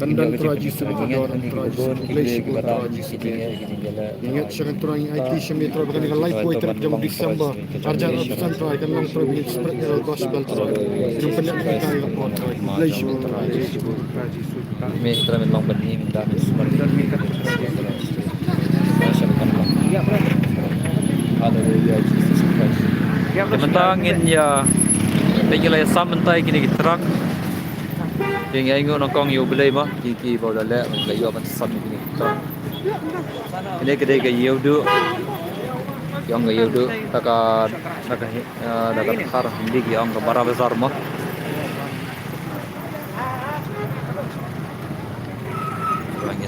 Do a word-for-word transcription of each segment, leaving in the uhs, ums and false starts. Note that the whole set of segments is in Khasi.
Tang don Trai Jisu ba don, Trai Jisu, Blei shibun Trai Jisu. Ngi ngeit sha ka Trai, ngi aiti sha me Trai ba kane ka laiphew tarik jong December arhajar arphew san Trai kan long Trai ba ngin spread ïa ka gospel Trai. Ngin pynlong ïa ka por Trai. Blei shibun Trai Jisu. Me Trai men long ban ngi, men da men sumar. Haleluya, Jesus Christ. Te mynta ngin ïa, te ngi la ïa sam mynta ïa kine ki trak. Te ngi ainguh nyngkong ïa U Blei mo, ki, ki ba u la leh, la ïoh ban sam ïa kine ki trak. Kine ki dei ka Ïewduh. Ki ong ka Ïewduh, da ka, da ka, eh, da ka dkhar Hindi ki ong ka Bara Bazar mo.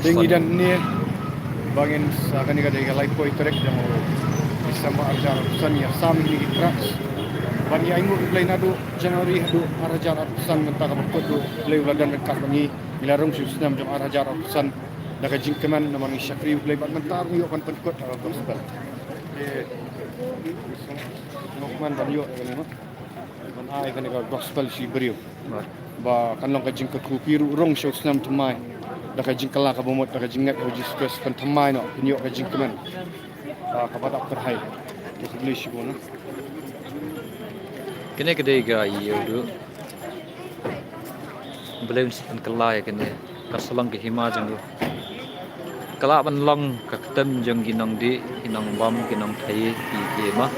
Te ngi don hangne ba ngin sa, kane ka dei ka laiphew tarik jong u December arhajar arphew san, ïa sam ïa kine ki trak. Ba ngi ainguh ïa U Blei naduh January haduh arhajar arphew san, mynta kaba kut U Blei u la don ryngkat bad ngi. Ngi la rung sha u snem jong arhajar arphew san da ka jingkmen namar ngi shakri U Blei bad mynta ruh ngi ïoh ban pynkut ïa ka gospel. Te ngi sngewkmen ban ïoh ïa kane mo. Ban ai kane ka gospel sha ki briew. Ba kan long ka jingkyrkhu, phi ruh rung sha u snem thymmai da ka jingkylla kaba mut, da ka jingngeit ha u Jisu Khrist, pynthymmai noh, phin ïoh ka jingkmen. Ba kaba dap kyrhai. Te khublei shibun. Kine ki dei ka Ïewduh. Blei un sa pynkylla ïa kane, ka sa long ka hima jong u. Ka lah ban long ka ktem jong ki nongdih, ki nongbam, ki nongthaei, ki, ki ma.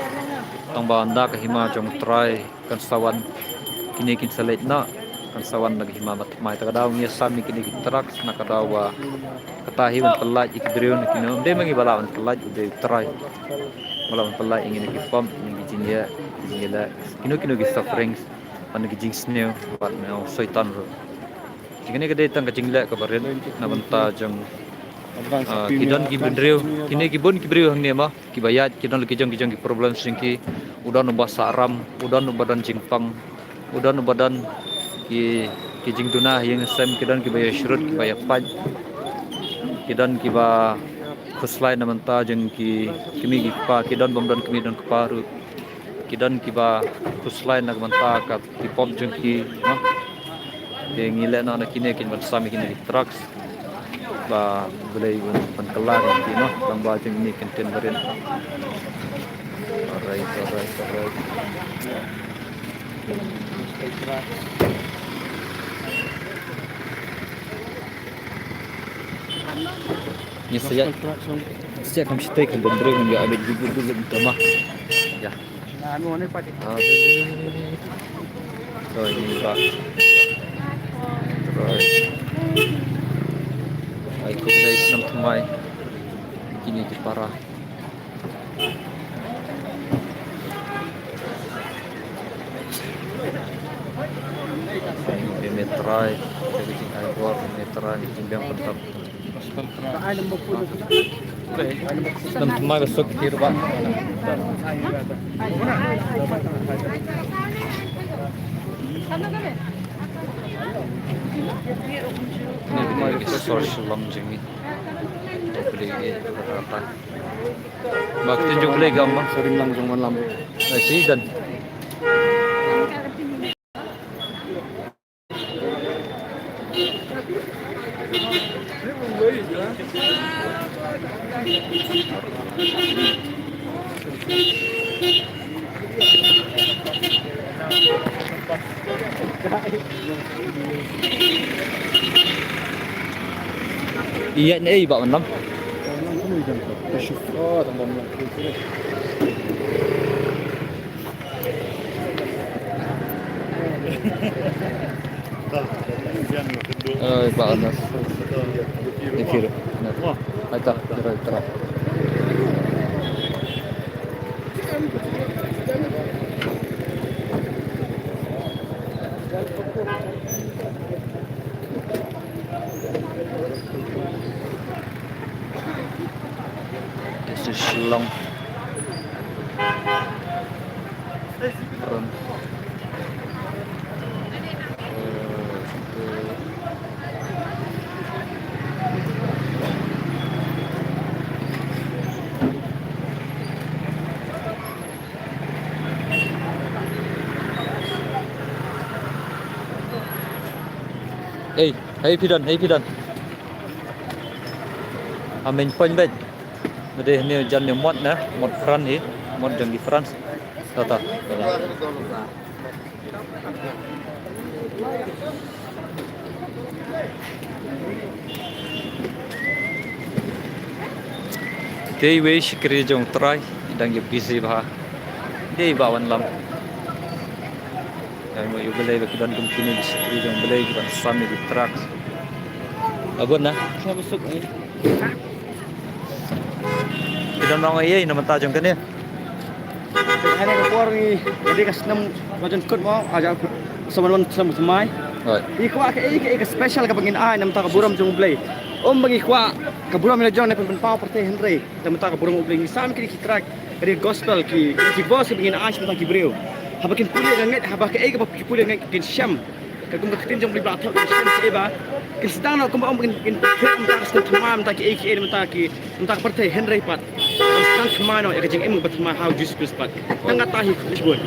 Tang ba ynda ka hima jong U Trai kan sa wan, kine kin sa leit noh, kan sa wan da ka hima bathymmai. Ta ka daw ngi ïa sam ïa kine ki trak, na ka daw ba kata hi ban pyllait ïa ki briew na kine. Ym dei ma ngi ba lah ban pyllait, u dei U Trai ba lah ban pyllait ïa kine ki pop, ïa ki jingeh, ki jingeh, kino kino ki sufferings. Ban ki jingsniew bad na u Soitan ruh. Te kane ka dei tang ka jingleh kaba rit na bynta jong, ah, ki don ki briew, kine ki bun ki briew hangne mo, kiba ïaid, ki don ki jong ki jong ki problem jong ki, u don uba sahram, u don uba don jingpang, u don uba don ki, ki jingduna ha ïing ha sem, ki don kiba ïashrut, kiba ïapait, ki don kiba khuslai na bynta jong ki kmie ki kpa, ki don bym don kmie don kpa ruh. Ki don kiba khuslai na ka bynta ka ki pop jong ki, no? Te ngi leh noh na kine kin ban sam ïa kine ki trak ba U Blei un pynkylla ïa ki, no? Tang ba jong kine kin ktien barit. Alright, alright, alright. Ngi sa ïa, sa ïa kam shi tei kan bym briew ngi ïa abit gugup gugup ngi tama. Ïa. Ah, ni, ni, ni, ni, ni. Rồi, ni ba. Rồi. Ai, khublei snem thymmai. Kine ki para. Ai, me Trai, me jingai bor, me Trai, me jingbiang pyntap. Snem thymmai ba suk kir ba. Ni thymmai ba suk sor Shillong jong ngi. Beli ni rata. Ba ktien jong U Blei ka ong ba. Sa ring lang jong wan lam. Ai, shi dan. Ïa ne ba wan lam. Ai, ba na. Dikir. Ai ta, tara, tara. This is Shillong. From Ei, hei phi don, hei phi don. Ha main point beit. Nadei hangne jan ne mot na, mot France hi, mot jong ki France. Ta ta. Te iwei shakri jong U Trai i dang ïa busy bha. Dei ba wan lam. Ïa mo ïa U Blei ba ki don kum kine ki shakri jong U Blei ki ban sam ïa ki truck. Abon na. Sa ba suk ni. Ki don nong ei ei na mynta jong kane. Hane ka por ngi dei ka snem ka jon kut mo aja sa wan wan snem thymmai. Right. Ngi kwah ka ei ka ei ka special kaba ngin ai na mynta ka burom jong U Blei. Ym ba ngi kwah ka burom ïa la jong ne pynpaw pyrthei hynrei. Te mynta ka burom U Blei ngi sam kine ki track, ka dei gospel ki, ki verse ba ngin ai sha mynta ki briew. Haba kin pule ka ngeit, haba kaei kaba ki pule ka ngeit kin shem. Ka kum ka ktien jong U Blei ba thoh kin shem kaei ba. Kin sdang noh kumba ong kin, kin pyrkhat mynta ka sdang thymmai mynta kiei kiei mynta ki, mynta ka pyrthei hynrei pat. Kin sdang thymmai noh ïa ka jingim kaba thymmai ha U Jisu Khrist pat. Tang kata hi Khrist bun.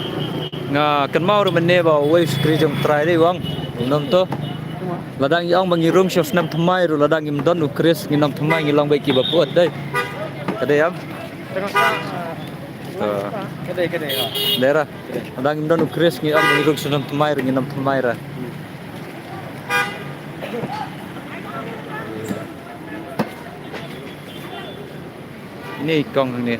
Nga kynmaw ruh mynne ba uwei u shakri jong U Trai dei u ong. Ym to. Lada ngi ong ba ngi rung sha u snem thymmai ruh lada ngim don U Khrist ngin ym thymmai ngi long beit kiba pyut dei. Ka dei em? Tengok sa. To. Ka dei, ka dei, oh. Dei ra. Lada ngim don U Khrist ngi ong ba ngi rung sha u snem thymmai ruh ngin ym thymmai ra. Ine i kong hangne.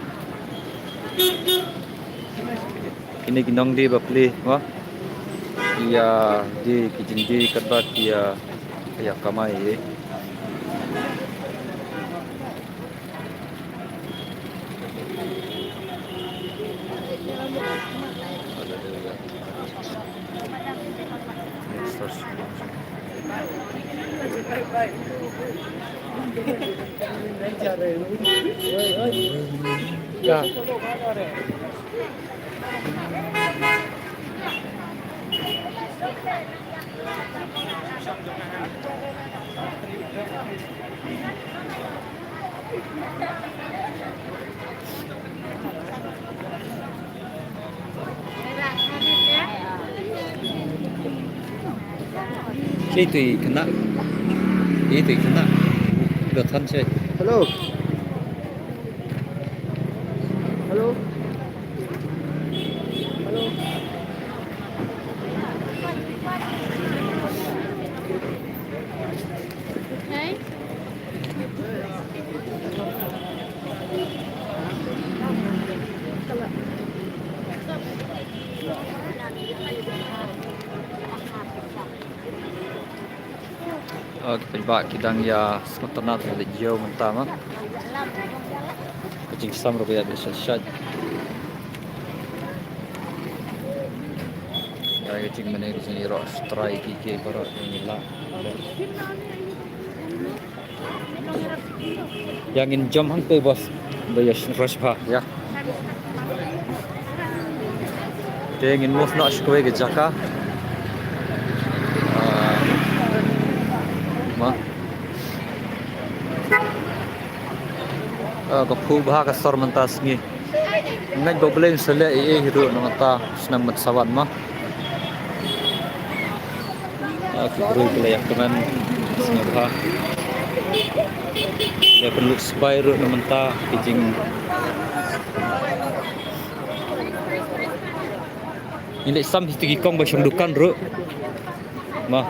Kine ki nongdie ba plie, mo. Ki ïa die ki jingdie katba ki ïa, ïa kamai. Shi tui kena. Shi tui kena. Dot than shi. Hello. Hello. Hello. Okay. Oh, ki paidbah ki dang ïa sngewtynnat ïa leit ïew mynta ma. Ka jingsam ruh ka ïa bit shait shait. Ïa ka jingmane ka jingïaroh sha U Trai ki ki baroh ngi lah. Ïa ngin jam hangtei bos. Ba ïa rush bha ïa. Te ngin move noh sha kawei ka jaka. Ah, ma. Ah, ka phuh bha ka sor mynta sngi. Ngeit ba U Blei un sa leh ei ei hi ruh na mynta u snem ban sa wan ma. Ah, ki briew ki la ïa kmen sngewbha. Ïa pynlut sbai ruh na mynta ki jing. Ngi leit sam hi ki kong ba shong dukan ruh. Ma.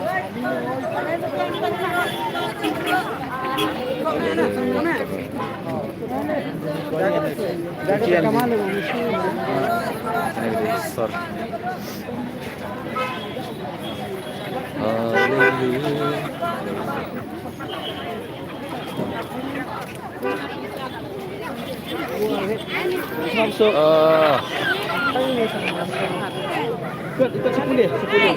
Sor. Haleluya. Ah. Ikut, ikut sepuluh, sepuluh.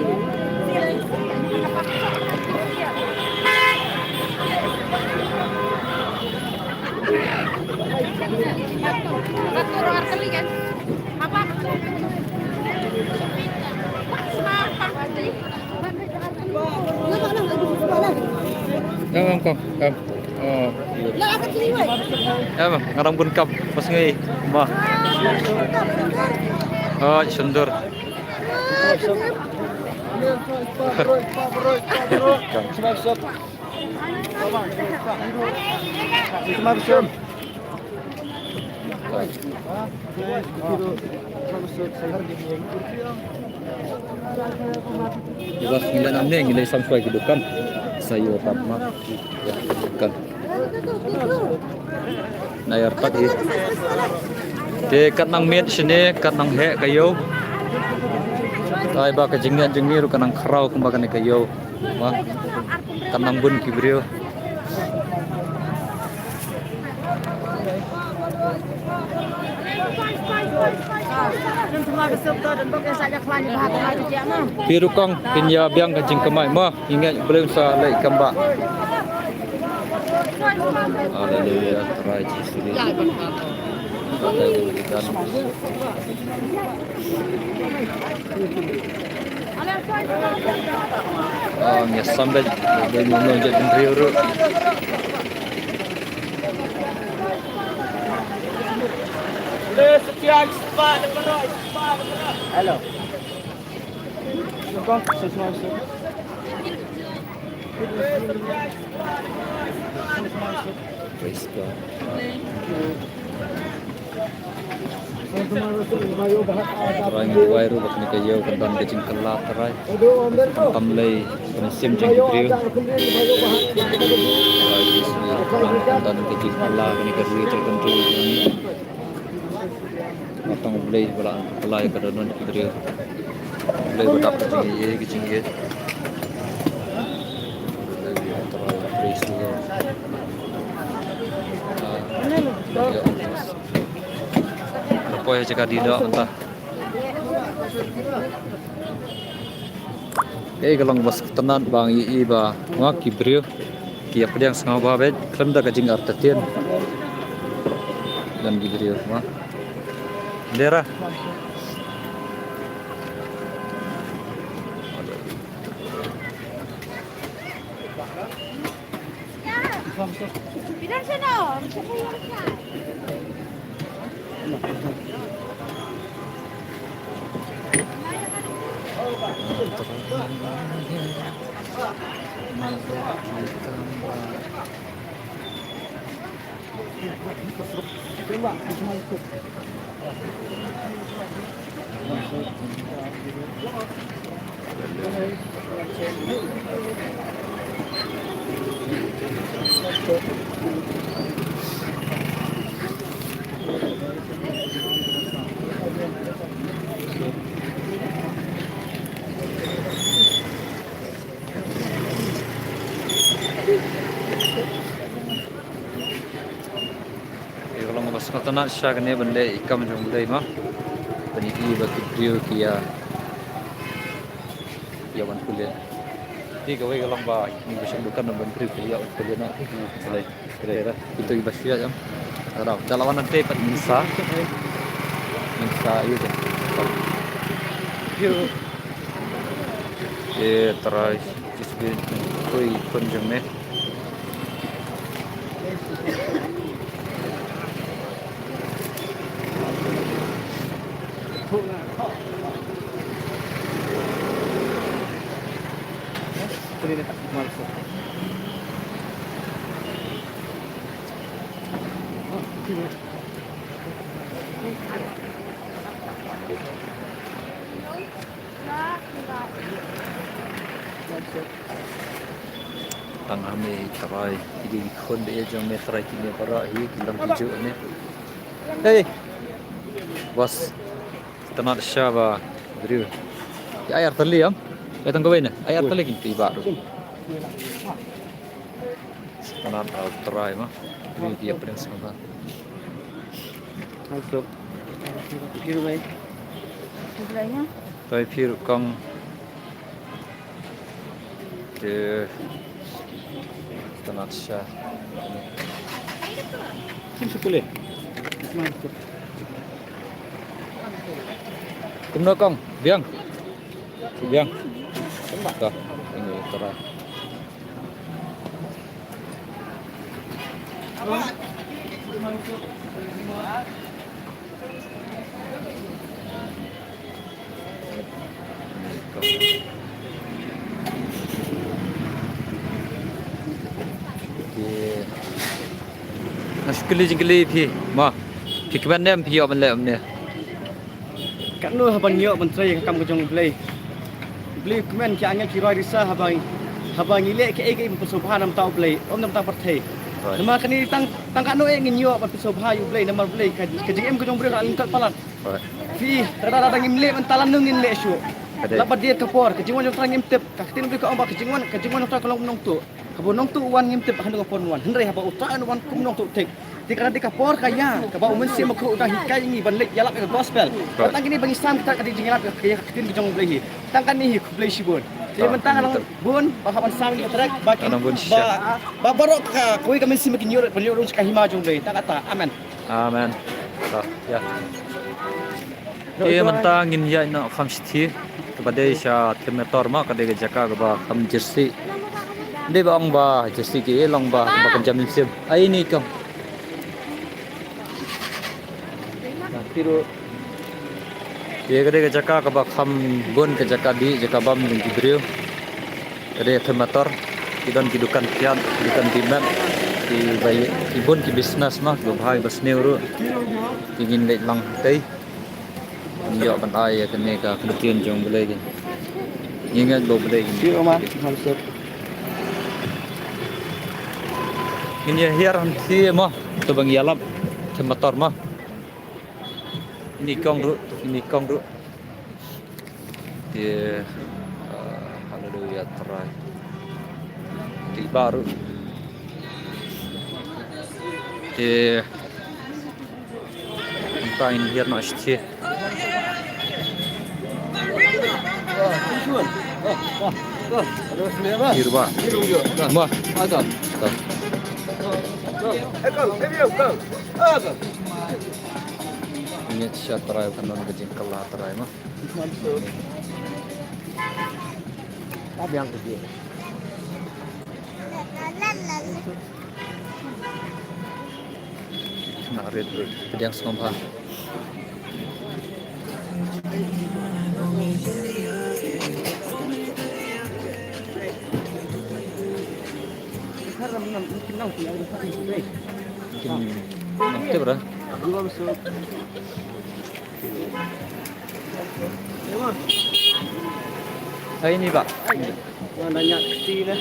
Em, em, kong, em. Oh. Em, ngarang bun kap, pas ngai. Ma. Oh, sundur. Iba sngewlem ne ngi leit sam shuwa ki dukan. Sa ïoh tap ma. Dukan. Na ïar pat hi. Te kat nang miet shane, kat nang heh ka ïew. Tai ba ka jingïaid jingmih ruh ka nang khraw kumba kane ka ïew. Wah. Kat nang bun ki briew. Phi ruh kong, phin ïa biang ka jingkmen mo. Ngi ngeit U Blei un sa leh kam ba. Haleluya, Trai Jisu. Ah, ngi sam bad, bad ngi nong jait bynriew ruh. Hello. Praise God. Trai ngi duwai ruh ba kane ka ïew kan don ka jingkylla, Trai. Kan tam lei, kan sim jong ki briew. Trai Jisu, kan don ka jingkylla, kane ka ri, Trai, kan ri. Nga tang U Blei ba la pynkylla ïa ka dohnud ki briew. U Blei ba dap ka jingïeit, ka jingïeit. Praise the Lord. Ah, ïa, poi ha jaka dih doh mynta. Ei, ka long ba sngewtynnat ba ngi ïohi ba ma ki briew ki ïa pdiang sngewbha beit khlem da ka jingartatien. Don ki briew ma. Dera. Ïa ka long ba sngewtynnat shisha kane ban leh ïa ka kam jong U Blei ma. Ban ïohi ba ki briew ki ïa, ïa wan pule. Te kawei ka long ba ngi ba shong dukan ban briew ki ïa wan pule na. Pule. Pule. Ito iba shu ïa jam. Daw. Da la wan nangta pat mynta. Mynta ïa jam. Eh, Trai, Jisu, oi, khun jong me. Tang ha me Trai, ki dei ki khun baieit jong me Trai, kine para hi ki long ki juh ne. Hei. Bas. Tynnat sha ba briew. Ki ai artylli am. Ai tang kawei ne. Ai artylli ki ti ba. Tynnat ba Trai ma. Briew ki ïa pdiang sngewbha. Hai, Sob. Phi ruh, bhai. Phi ruh, bhai, ha? Toi phi ruh, kong. Te tynnat sha. Sim sukule. Kumno kong, biang. Biang. Ka, ini tara. Kylli jingkylli phi, ma. Phi kmen ne em phi ïoh ban leh kumne? Katno haba ngi ïoh ban trei ïa ka kam ka jong U Blei. U Blei u kmen, ki angel ki roi risa haba, haba ngi leh kaei kaei ban pynsngewbha na ka bynta U Blei, ym na ka bynta pyrthei. Right. Namar kane tang, tang katno eh ngin ïoh ban pynsngewbha ïa U Blei, namar U Blei ka, ka jingim ka jong u briew ka la lyngkot palat. Right. Phi, lada, lada ngim leh mynta lano ngin leh shuh. Ka dei. Lada ba dier ka por, ka jingwan jong U Trai ngim tip, ka ktien U Blei ka ong ba ka jingwan, ka jingwan jong U Trai ka long nongtuh. Haba u nongtuh u wan ngim tip ba hano ka por un wan. Hynrei haba U Trai un wan kum u nongtuh thik, te ka dei ka por ka ïa kaba U Mynsiem Bakhuid u dang hikai ïa ngi ban leit ïalap ïa ka gospel. Right. Tang kine ba ngi sam kita ka dei jingïalap ïa ka, ïa ka ktien ka jong U Blei hi. Tang kane hi, khublei shibun. Te mynta nga long bun ba hap ban sam ïa ka track ba kin, ba, ba baroh ka, kawei ka mynsiem ba kin ïoh ban ïoh rung sha ka hima jong U Blei. Tang kata. Amen. Amen. Te mynta ngin ïaid noh kham shithi kaba dei sha Themmetor ma, ka dei ka jaka kaba kham jersey. Dei ba ong ba jersey ki long ba, ba kham jam mynsiem. Ai ni kong. Te ka dei ka jaka kaba kham bun ka jaka dih jaka bam jong ki briew. Ka dei Themmetor, ki don ki dukan kiad, dukan bimet, ki bai, ki bun ki business ma, kiba bha kiba sniew ruh. Ki ngin leit lang tei. Ngin ïoh ban ai ïa kane ka ktien jong U Blei ki. Ngin ngeit ba U Blei ki. Ngin ïa hiar hangtei mo, to ba ngi ïalap Themmetor mo. Ini kong ruh, ini kong ruh. Te, ah, haleluya, Trai. Te baru. Te, mynta ngin hiar noh shithi. Hirba. Bah. Ada. Ini sha Trai, kan don ka jingkylla Trai mo. Na rit rit pdiang sngewbha. Kin nang tip ra. Ai ni ba. Mana nyak kti dah.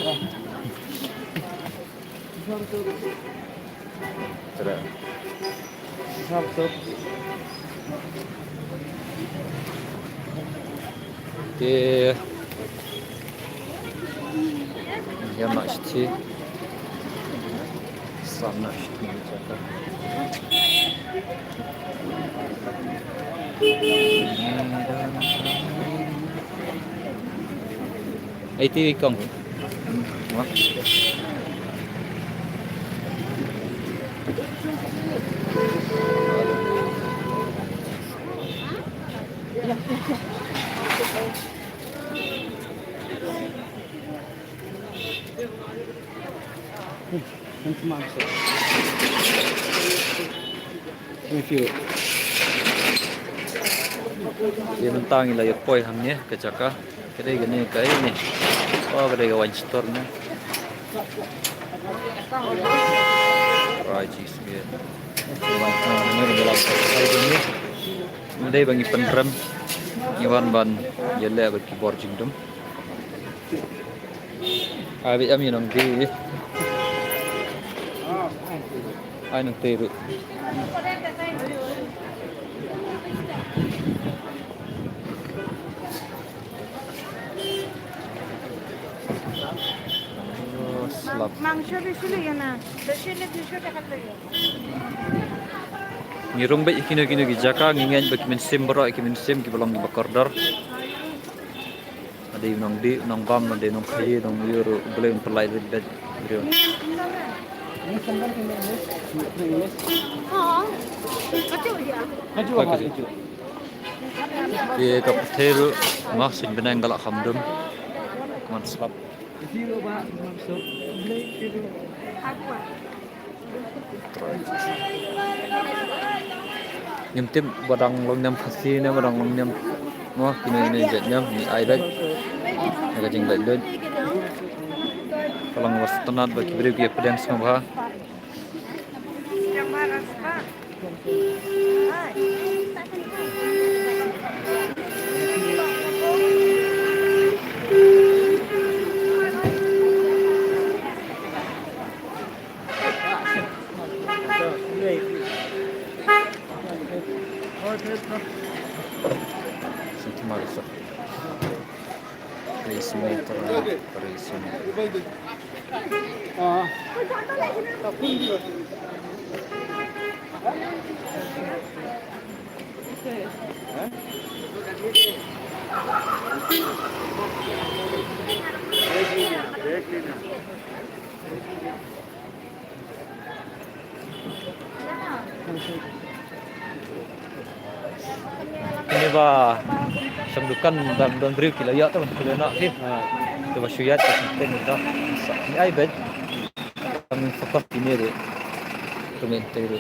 Tara. Te. Ïa, ma shithi. Sam na shithi ni chaka. Ai ti kong. Wah. Thank you. Ïa mynta ngi la ïa poi hangne ka jaka. Ka dei kane ka ine. Oh, ka dei ka wine store ne. Right, jeez, yeah. Wine store ne, ka dei la ka dei ne. Ka dei ba ngi pynrem. Ngi wan ban ïaleh bad ki bor jingdum. Ai, ba am ïa nong di. Ai nong te ruh. Oh, slap. মাংস বেশি লইও না, বেশি হলে দুশো টাকা লইও। Ngi rung beit kino kino ki jaka, ngi ngeit ba ki mynsiem baroh, ki mynsiem kiba long kiba kordor. Ade nong di, nong bam, ade nong khaïi, nong ïoh ruh, U Blei un pynlait rit bad briew. Te ka pyrthei ruh, ma shin bneng ka la kham dum. Wan slap. Ngim tip ba dang long niam Khasi ne ba dang long niam, mo, kine kine jait niam, ngi ai beit. Ka jinglait beit. Ka long ba sngewtynnat ba ki briew ki pdiang sngewbha. Kine ba shong dukan dang don briew ki la ïoh, te ban kylli noh ki. Te ba shu ïaid ka sngewthuh ni, to. Ni ai bad. Kami fokus kine de. Kami te de.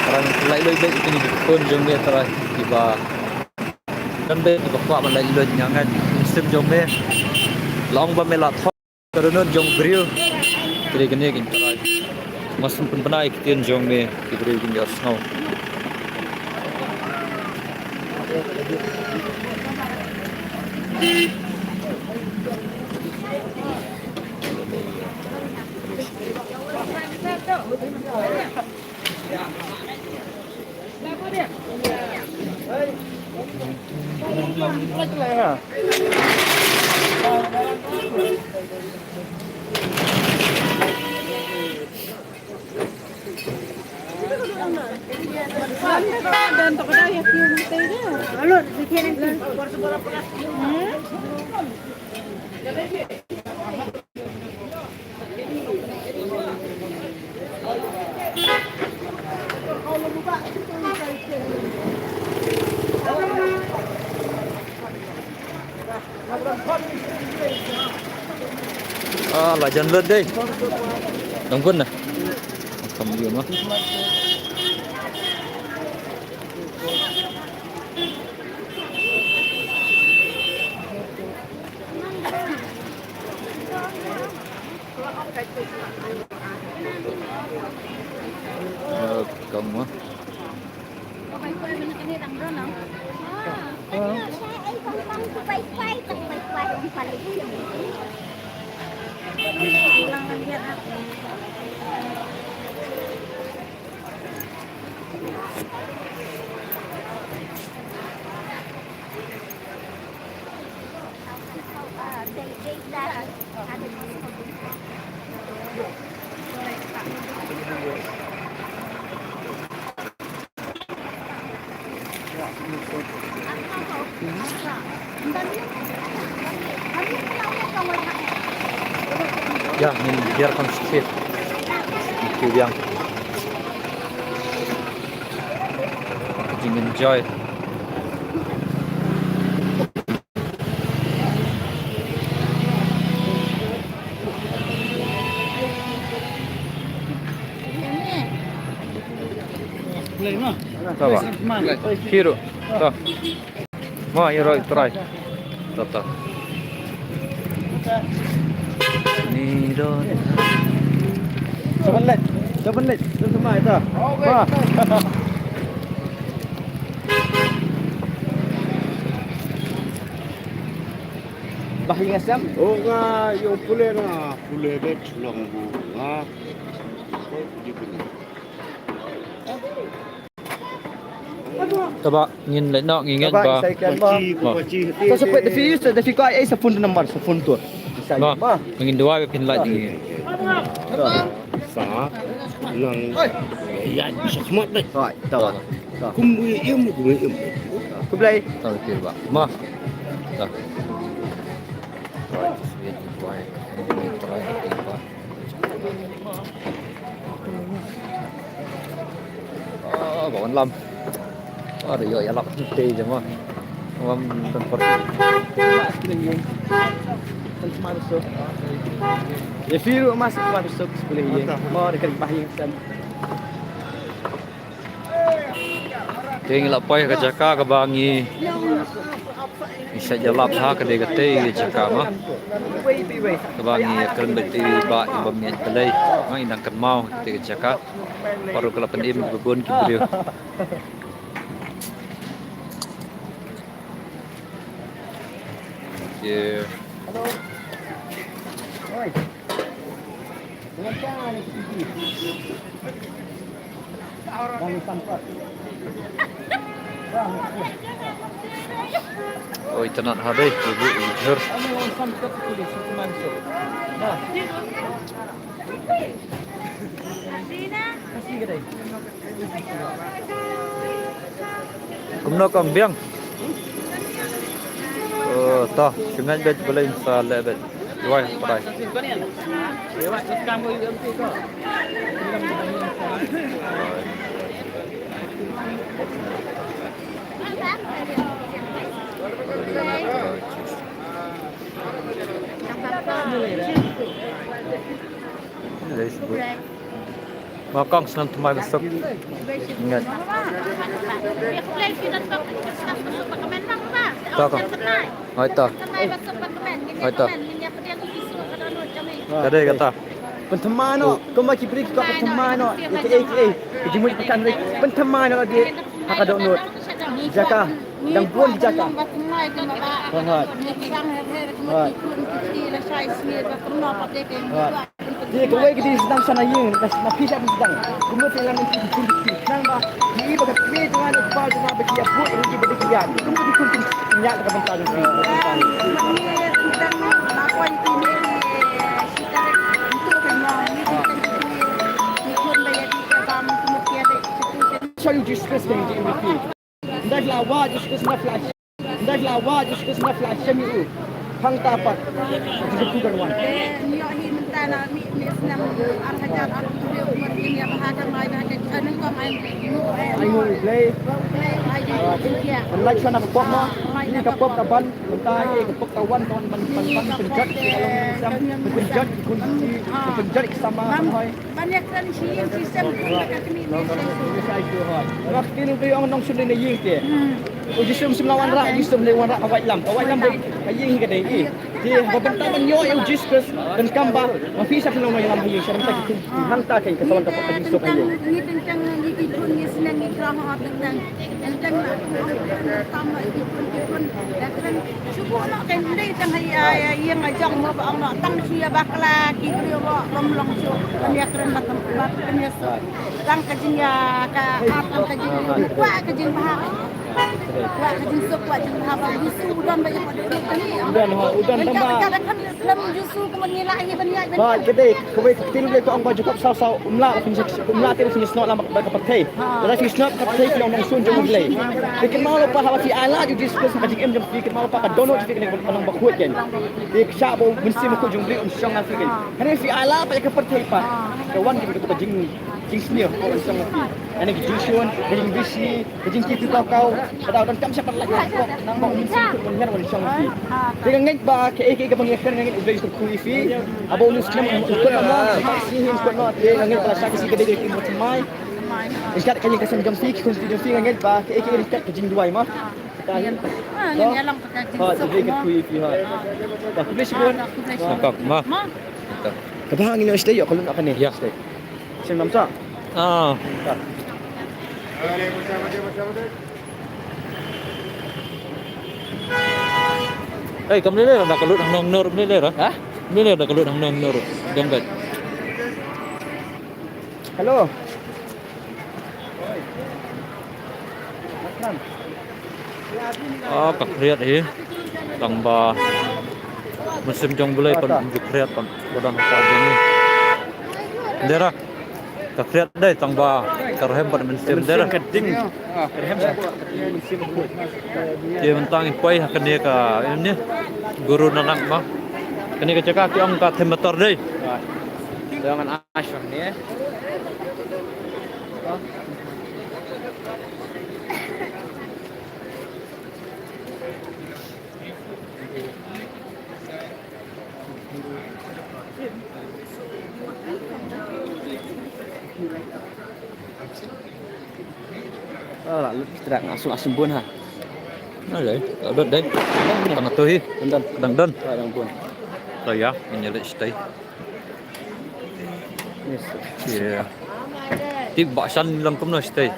Trai, lait luid bad ïa kine ki khun jong me, Trai, kiba don bad kiba kwah ban lait luid, ïa nga, mynsiem jong me. La ong ba me la thoh ka dohnud jong u briew. Te kine ki, Trai, nga sngewbha ban pynbna ïa ki ktien jong me, ki briew kin ïohsngew. Ah, la jan lut dei. Dang kun na. Kam ïa ma. Ah, kam ma. Ïa, ngin biar kan sikit. Ngin kiew biang. Jing enjoy. Play ma. Tama. Hero. Ta. Ma, hero try. Ta, ta. Ni don. Seven leg. Seven leg. Seven leg. Ta. Ma. Bah, ïa nga sem. Oh, nga ïa u pule, nga pule bad shu long bu nga. Taba ngin leit noh, ngin ngeit ba. Taba, isai kan ba. Ba. To sa peit da phi use, da phi ko ai sa phone number, sa phone tu. Isai ba. Ba. Ngin duwai ba phin leit ni. Sa. Nang. Ïa, sa smat dei. Right, taba. Kum bu im, kum bu im. Khublei. Taba phi ba. Ma. Ta. Right, just wait, wait. Try, try. Ah, ba wan lam. Ah, ïoh ïalap te jama. Wan dan por. Ïa phi ruh mas tomato sauce pule ïa. Mo da kan bah ïing san. Te ngi la poi ha ka jaka kaba ngi, ngi sa ïalap ha ka dei katei ka jaka ma. Kaba ngi ïakren bad i bah i bym ïaid Blei. Ma ngi nang kynmaw katei ka jaka. Baroh ka la pynim kaba bun ki briew. Ye. Oi, tynat ha dei, ibu, ibu, jhur. Kumno kong biang? Oh, to, shu ngeit beit balei sa leh beit. Wai, parai. Lei shu. Ma kong, snem thymmai ba suk. Ngat. To kong. Hoi to. Hoi to. Ka dei kata. Pynthymmai noh, kumba ki briew ki kwah pynthymmai noh. Ïa kiei kiei. Ki jingmut ki kan ri. Pynthymmai noh ïa ki ha ka dohnud. Jaka. Dang bun ki jaka. Hoi. Hoi. Te kawei ka dei sdang shana ïing, na, na phi shah sdang. Kumno phi lam ki khun ki nang ba, ki ba ka kmie jong nga, u kpa jong nga ba ki ïa bud ruh ki ba dei ki ïa. Kumno ki khun ki ïa ka bynta jong ki. Sorry, Jesus Christ, the M V P. Nda la wa Jesus Christ na flash. Nda la wa Jesus Christ na flash shami u. Hangta pat. Jesus Christ kan wan. Eh, nyo hi mynta na mi, mi snam ar hajar ar phew umar ni ya baha ka mai baha ka chanu ka mai. Ai mo play. Ai mo play. Ai mo play. Like sana ka pop ma. Ni ka pop ka ban. Mynta hi ka pop ka wan ka wan ban ban ban. Pynjat ki along sam. Pynjat ki kun ki. Pynjat ki sama. Ban ïa kren shi ïing shi sem khun ba ka kmie ne shi. Nga kti nang dei ong nongshun dei na ïing te. U Jisu ym shym la wanrah, u Jisu ym dei wanrah ka waitlam. Ka waitlam dei ka ïing hi ka dei i. Te ba bynta ban ïoh ïa u Jisu Khrist donkam ba ma phi sa phi long nongïalam ha ïing sha bynta ki khun ki hangta kein ka sa wan ka pop ka jingsuk ha ïing. Ngi teng teng ngi ki khun ngi sneng ngi krang ha teng teng. Teng teng la khun ong khun tam la ki khun ki khun. Da kren Shu buh noh kein, ym dei tang ha ïa, ïa, ïing la jong mo ba ong noh, tang shu ïa bakla ki briew mo, bym long shuh ban ïa kren bad, bad pynïasuk. Tang ka jingïa ka ap, tang ka jingïa kwah ka jingbha. Kwah ka jingsuk, kwah jingbha ba u Jisu u don ba ïa ka dei. U don, ha, u don tang ba. Ka da khan lem u Jisu ka mon ngi lah hi ban ïaid ban. Ba ka dei, kawei ka ktien Blei ka ong ba Jakob saw saw, um lah, um lah te um snoh lam ba ka pyrthei. Lada phi snoh ka pyrthei phi long nongshun jong U Blei. Te kynmaw lypa haba phi ai lad ïa u Jisu Khrist ha ka jingim jong phi, kynmaw lypa ka dohnud jong phi ka long ba khuid kein. Te ka shah ba u Mynsiem Bakhuid jong U Blei un shong ha phi kein. Hynrei phi ai lad pat ïa ka pyrthei pat, ka wan ka jing, jingsniew un shong ha phi. Hynrei ka jingshun, ka jingbishni, ka jingkiew kiew kaw kaw, ka dei don kam shah pat lad ka pop, nang ba u Mynsiem Bakhuid un hiar un shong ha phi. Te nga ngeit ba kaei kaei kaba ngi ïa kren nga ngeit U Blei u kyrkhu ïa phi. Aba u Mynsiem Bakhuid un kut mo, ba shi hi un kut mo, te nga ngeit ba la shah ka shi ka dei ka dei ka mai. Ryngkat ka ïing ka sem jong phi, ki khun ki jong phi, nga ngeit ba kaei kaei ryngkat ka jingduwai mo. Ah, ngin ïalam ka jingsuk mo. Ha, ka kyrkhu ïa phi ha. Ba khublei shibun. Ah, khublei shibun. Ka ba ngin ïa stay ïa ka lun ka ne. Ïa stay. Sing nam sa. Ah. Ei, kam lele da ka lut hangne hangne ruh lele da. Ha? Lele da ka lut hangne hangne ruh. Jong bad. Hello. Ah, ka khriat hi. Tang ba mynsiem jong U Blei pan ju khriat pan ba dang ka jong ni. Dera. Ka khriat dei tang ba ka rhem bad mynsiem dei. Mynsiem ka ding. Ka rhem sa ka mynsiem ka. Te mynta ngi poi ha kane ka, ini Guru Nanak ma. Kane ka jaka ki ong ka them motor dei. Dei ngan ashram ni. Ah, la lut ki trak, nga sum, nga sum bun ha. Nga dei, la lut dei. Tang tu hi. Dang don. Dang don. Ah, dang bun. To ïa, ngin ïa leit shatei. Yes. Ïa. Tip ba shan long kumno shatei.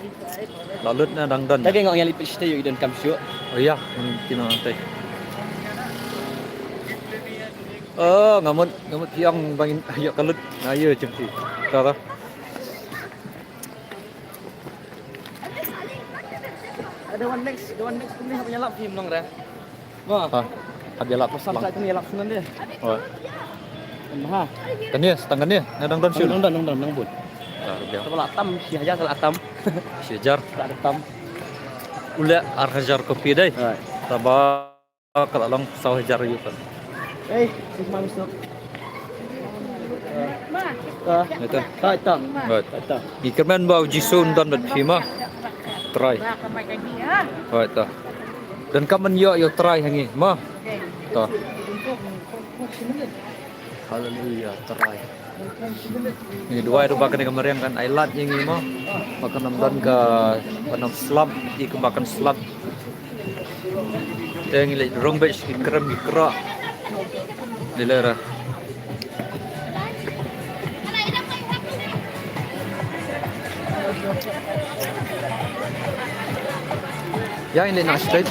La lut na dang don. Tang ngi ong ïa leit shatei ïoh i donkam shuh. Oh ïa, ki nong shatei. Oh, nga mut, nga mut phi ong ba ngin ïoh ka lut. Nga ïoh jong phi. Ka ka. Ada wan next, ada wan next kumne hap ïalap phim nong re. Wah. Ha. Hap ïalap. Sam sa kumne ïalap sunan de. Oh. Kan ha. Kane, setang kane. Nga dang don shuh. Dang don, dang don, dang bun. Ah, ïa. Sa la tam, shi hajar sa la tam. Shi hajar. Sa la tam. U leh ar hajar kopi dei. Right. Taba ka la long saw hajar ïa ka. Eh, sih mang sok. Ito. Ito. Ito. Right. Ito. Ngi kyrmen ba u Jisu un don bad phi ma. Trai. Right, to. Donkam ban ïoh ïa u Trai ha ngi ma. To. Haleluia, Trai. Ngi duwai ruh ba kane ka mariang kan ai lad ïa ngi mo. Ba kan ym don ka, kan ym slap, ïa kaba kan slap. Te ngi leit rung beit ki krem ki krah. Dei lehra. Ïa, ngi leit noh shatei.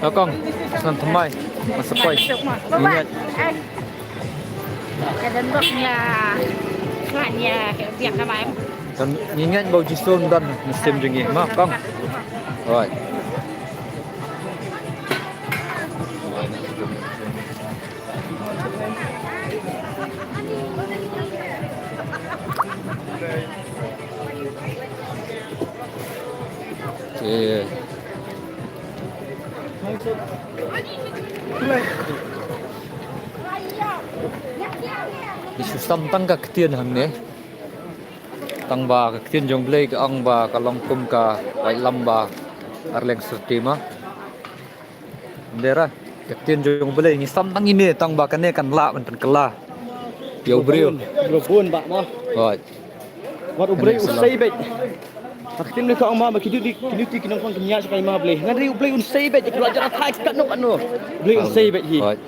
Ïa kong, sa thymmai. Masa poi. Ngi ngeit. Ka don bok nia, nga nia, ka biang ka mai. Kan ngi ngeit ba u Jisu un don ha mynsiem jong ngi, ma kong. Right. Okay. Ngi shu sam tang ka ktien hangne. Tang ba ka ktien jong U Blei ka ong ba ka long kum ka waitlam ba arleng syrti ma. Dei ra, ka ktien jong U Blei ngi sam tang ine tang ba kane kan lah ban pynkylla ïa u briew. Briew bun ba ma. Hooid. Wat U Blei u sei beit. Ka ktien ka ong ma ba ki duty, ki duty ki nongkong ki ñiah sha ka hima Blei. Hynrei U Blei un sei beit, ki la jan thait katno katno. U Blei un sei beit hi. Hooid.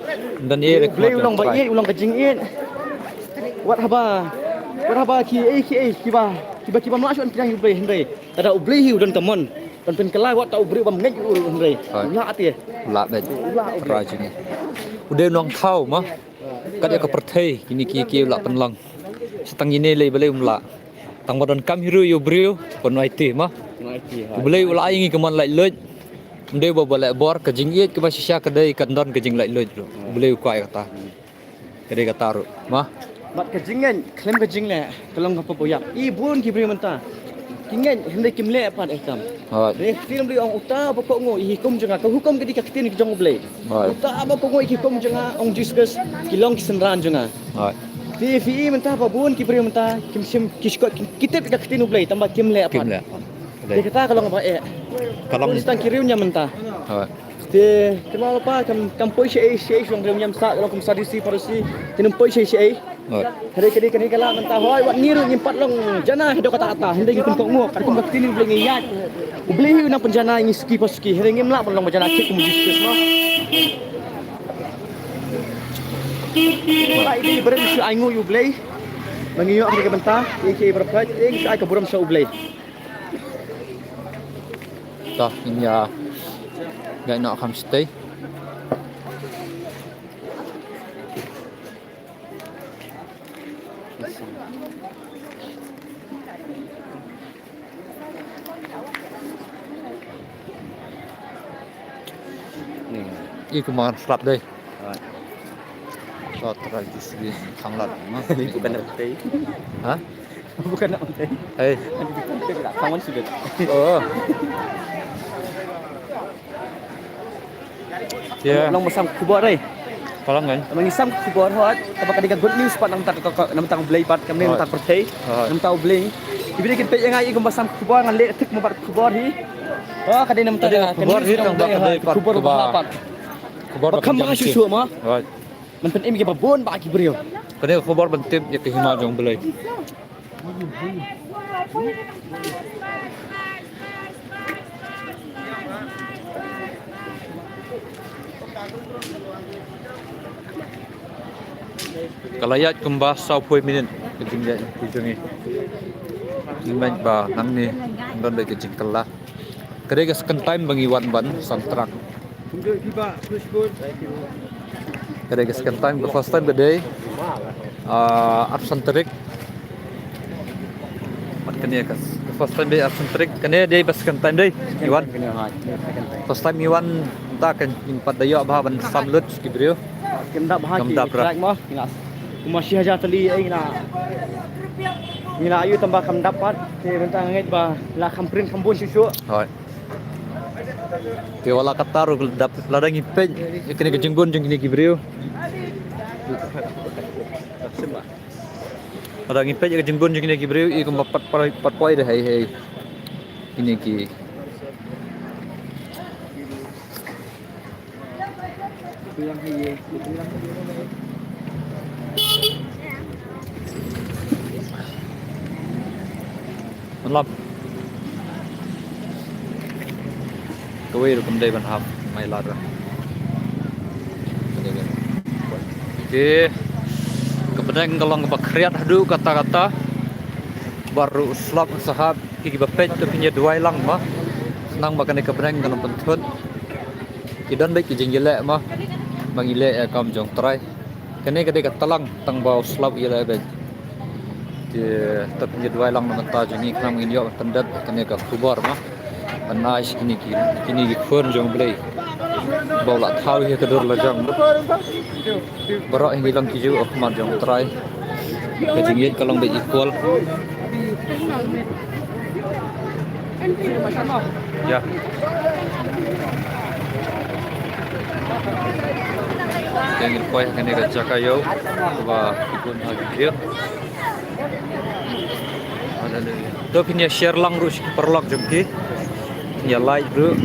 Dan ïa U Blei u long ba ïeit, u long ka jingïeit. Wat haba, wat haba ki ei ki ei kiba, kiba, kiba mlak shuh ki nang U Blei hynrei. Lada U Blei hi u don ka mon. Kan pynkylla wat ta u briew bym ngeit u hynrei. Hooid. U lah te. U lah beit. U lah U Blei. Trai jong ngi. U dei u nongthaw ma. Kat ïa ka pyrthei kine ki ki u lah pynlong. Sa tang ine lei balei um lah. Tang ba donkam hi ruh ïa u briew ban ai te ma. Ban ai te, hooid. U Blei u lah ai ngi ka mon laitluid. Ym dei ba ba leh bor, ka jingïeit kaba shisha ka dei kan don ka jinglaitluid ruh. U Blei u kwah ïa kata. Ka dei kata ruh ma. Bad ka jingngeit khlem ka jingleh ka long kaba ïap. I bun ki briew mynta ki ngeit hynrei kim leh pat eh kam. Hooid. Dei ka ktien U Blei ong uta uba kohnguh ïa ki hukum jong nga, ka hukum ka dei ka ktien ka jong U Blei. Hooid. Uta uba kohnguh ïa ki hukum jong nga, ong Jisu Khrist, ki long ki synran jong nga. Hooid. Te phi i mynta ba bun ki briew mynta kim shim, ki shkot, ki, ki tip ïa ka ktien U Blei tang ba kim leh pat. Kim leh pat. Dei kata ka long ba eh. Ka long. Tang ki riewniam mynta. Hooid. Te, te ma pa kam, kam poi shaei shaei sha u riewniam sah, ka long kum Sadusi, Pharusi, te nym poi shaei shaei. Hooid. Hynrei ka dei kane ka lah mynta hooid, wat ngi ruh ngim pat long janai haduh katta katta, hynrei ngi pynkohnguh katkum ka ktien U Blei ngi ïaid. U Blei hi u nang pynjanai ngi suki pa suki, hynrei ngim lah ban long ba janai thik kum u Jisu Khrist ma. Ba i dei ba rim shu ainguh ïa U Blei. Ba ngi ïoh kane ka bynta, ïa ki ei ba pyrkhat, ïa ngi shu ai ka burom sha U Blei. Tah, ngin ïa, ïa noh kham shatei. I kumar slap dei. Hooid. Sa trai ki sgi khang lat ma. Bukan nak tei. Ha? Bukan nak tei. Hei. Bukan nak tei, nak kawan sudah. Oh. Ïa. Long ba sam khubor ai. Ka long kan? Ngi sam khubor hooid, kaba ka dei ka good news pat na ka bynta ka, ka, na ka bynta U Blei pat, kam dei na ka bynta ka pyrthei. Hooid. Na ka bynta U Blei. Ki briew kin peit ïa nga i kumba sam khubor, ngan leh thik kumba khubor hi. Oh, ka dei na ka bynta ka khubor hi, tang ba ka dei pat khubor ba ha pat. Khubor ba kham bha shuh shuh ma. Hooid. Ban pynim ïa kiba bun ba ki briew. Ka dei khubor ban tip ïa ka hima jong U Blei. Ka la ïaid kumba saw phew minit ka jingïaid ka jong ngi. Ngi ngeit ba nangne don beit ka jingkylla. Ka dei ka second time ba ngi wan ban sam track. Ka dei ka second time, ka first time ka dei, ah, arphew san tarik. Bad kane ka, ka first time dei arphew san tarik, kane dei ba second time dei. Ngi wan. First time ngi wan, ta kan ngim pat da ïoh bha ban sam lut ki briew. Kim dap bha, kim dap ki track mo. Ngi la kumba shi hajar tylli, eh, ngi la, ngi la ïoh tang ba kam dap pat. Te mynta nga ngeit ba la kham print kham bun shuh shuh. Hooid. Te wat la katta ruh dap, lada ngi peit ïa kine ki jingbun jong kine ki briew. Lada ngi peit ïa ki jingbun jong kine ki briew, i kumba pat, pat, pat poi da hei hei. Kine ki Lam. Kawei ruh kam dei ban hap mai lad ruh. Te ka bneng ka long kaba khriat haduh katta katta. Baroh u slap u sahap, ki, kiba peit to phin ïa duwai lang mo. Khnang ba kane ka bneng kan ym pynthut. Ki don beit ki jingïaleh mo, ba ngi leh ïa ka kam jong U Trai. Kane ka dei ka tlang tang ba u slap u ïaleh beit. Te to phin ïa duwai lang na bynta jong ngi khnang ba ngin ïoh ban pyndep kane ka khubor mo. Ban ai sha kine ki, kine ki khun jong U Blei ba u la thaw ïa ka dur lajong mo. Baroh hi ngi long ki ju, oh, khmat jong U Trai. Ka jingïeit ka long beit equal. Ïa. Te ngin poi ha kane ka jaka ïew ba ki bun ha ki kir. Haleluya. To phin ïa share lang ruh sha ki paralok jong ki. Phin ïa like ruh.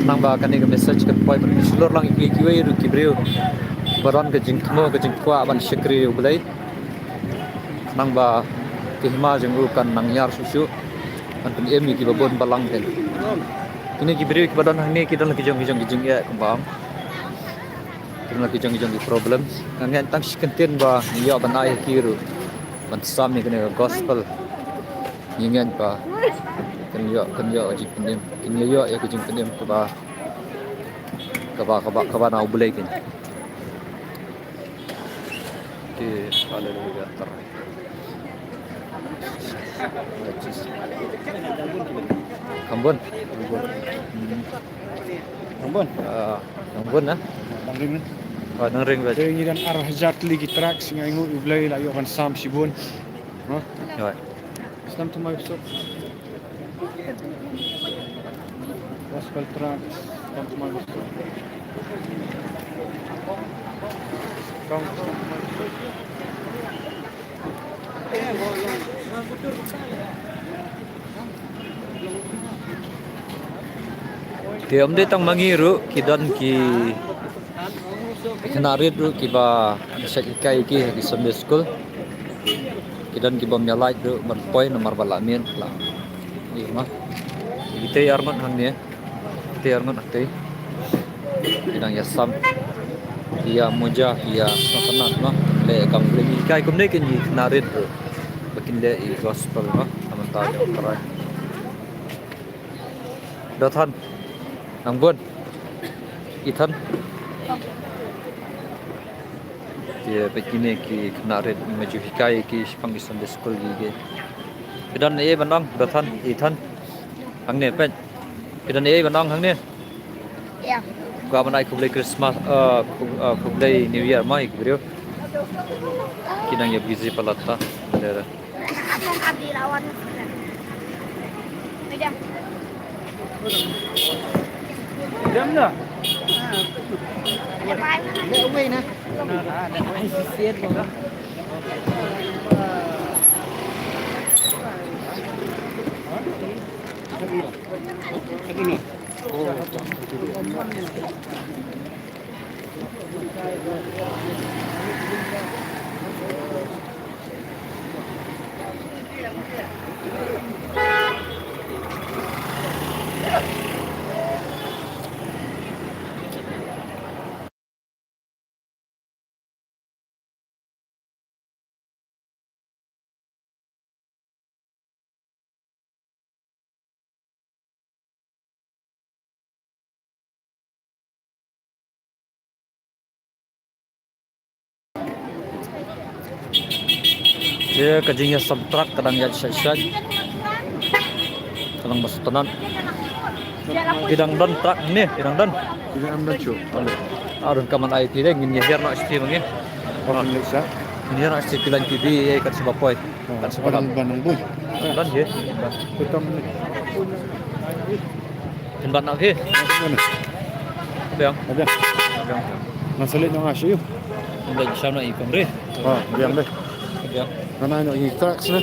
Khnang ba kane ka message kan poi ban shlur lang ïa ki, kiwei ruh ki briew ba don ka jingthmu, ka jingkwah ban shakri U Blei. Khnang ba ka hima jong u kan nang hiar shuh shuh. Kan pynim ïa kiba bun balang kein. Kine ki briew kiba don hangne ki don la ki jong ki jong ki jingeh kumba. Ki don la ki jong ki jong ki problems. Nga ngeit tang shi kyntien ba ngi ïoh ban ai ha ki ruh ban sam ïa kane ka gospel. Ngi ngeit ba kin ïoh, kin ïoh jingpynim, kin ïoh ïa ka jingpynim kaba, kaba, kaba, kaba na U Blei kein. Te, haleluya, tar. Kham bun. Hmm. Kham bun. Ah, kham bun, ah. Dang ring, eh? Oh, dang ring, bad. Te ngi don ar hajar tylli ki track, sngewnguh U Blei la ïoh ban sam shibun. Hah? Ïoh. Islam thymmai bsut. Gospel tract, Islam thymmai bsut. Te ym dei tang ma ngi ruh, ki don ki khynnah rit ruh kiba shait hikai ki ha ki Sunday school. Ki don ki bym ïa lait ruh ban poi namar ba la miet la. Ïa ma. Ki tei arngut hangne. Tei arngut tei. Ki dang ïa sam. Ki ïa muja, ki ïa sngewtynnat ma. Leh kam leh hikai kumne kin ïa khynnah rit ruh. Ba kin leh i gospel ma. Namar ta ïa karai. Dothan. Nang bun. Ithan. Te peit kine ki khynnah rit, ma ju hikai ki shaphang ki Sunday school ki ki. Phi don ei ban ong, Dothan, Ithan. Hangne peit. Phi don ei ban ong hangne. Ïa. Kwah ban ai khublei Christmas, eh, khu-, eh, khublei New Year ma ïa ki briew. Ki dang ïa busy palat ta. Dera. Ye ka jingïasam truck ka dang ïaid shai shai. Ka dang ba sngewtynnat. Ki dang don truck ne, ki dang don. Ki dang don shuh. Ah, don ka man ai phi de, ngin ïa hiar noh sha phi ma ngi. Ngin hiar noh sha phi, ki lain ki bi, eh, kan sa ba poi. Kan sa ba ban nang bun. Don ye. Kutam ne. Pynban na phi. Biang. Biang. Biang. Nga sa leit noh nga sha ïu. Nga sa leit noh i kong re. Ha, biang de. Biang. Nga na noh i truck sne.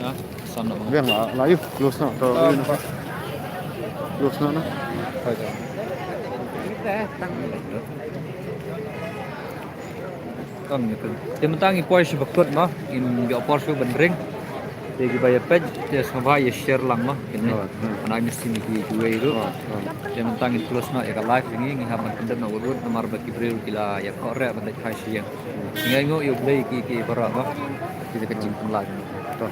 Ha, sam noh. Biang la, la ïu. Close noh. To. Close noh na. Tang ngi pyn. Te mynta ngi poi sha ba kut mo, ngin ïoh por sha ban ring. Te kiba ïa peit, te sngewbha ïa share lang mo, kine. Ana ngi sngewbha ki kiwei ruh. Te mynta ngin close noh ïa ka live jong ngi, ngi hap ban pyndep noh wut wut namar ba ki briew ki la ïa khoh reh ban leit phai sha ïing. Ngi ainguh ïa U Blei ki ki baroh mo. Ki da ka jingpynlait. To.